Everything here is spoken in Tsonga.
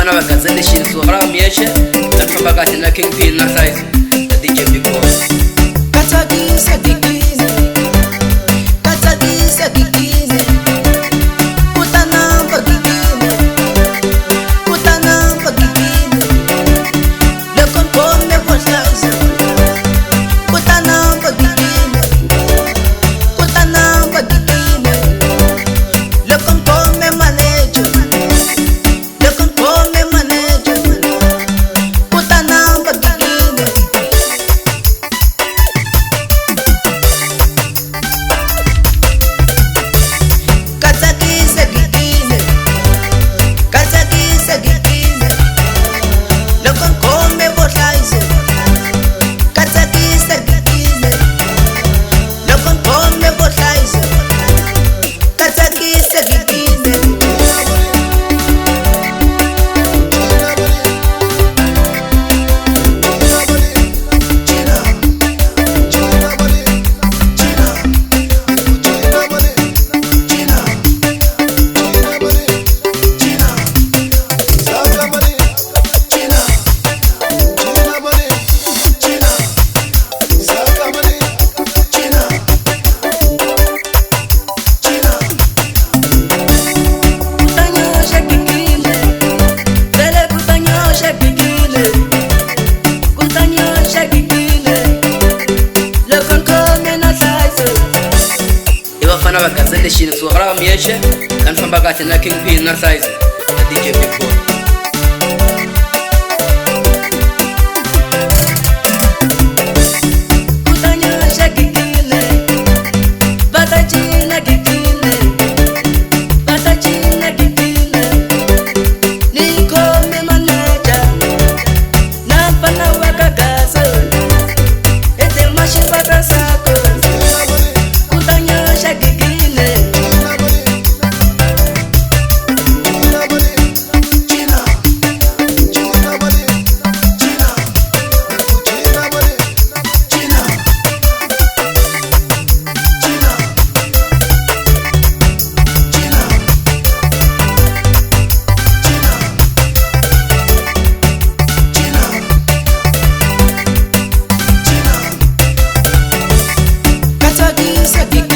Vafana va Gazelation kusuka kwala ka Miyexe a ni famba kahle na King P na Size na DJ Big Boss. Ka tsakisa gigini, ka tsakisa gigini, ku ta namba gigini, ku ta namba gigini, loko ni khome vo hlayisa, ku ta namba gigini, ku ta namba gigini, loko ni khome manager, loko ni khome manager, ku ta namba gigini. Ka tsakisa gigini, ka tsakisa gigini, loko ni khome vo hlayisa, ka tsakisa gigini, loko ni khome vo hlayisa, ka tsakisa gigini. Ku ta nyoxa gigile, vele ku ta nyoxa gigile, ku ta nyoxa gigile, loko ni khome na nhlayiso. I vafana va Gazelation kusuka kwala ka Miyexe a ni famba kahle na King P na Size na DJ Big Boss. Ku ta nyoxa gigile, va ta cina gigile, va ta cina gigile, ni khome manager, na mfana wa ka Gaza, hi tima xipata sako, ku ta nyoxa gigile. Ka tsakisa gigile.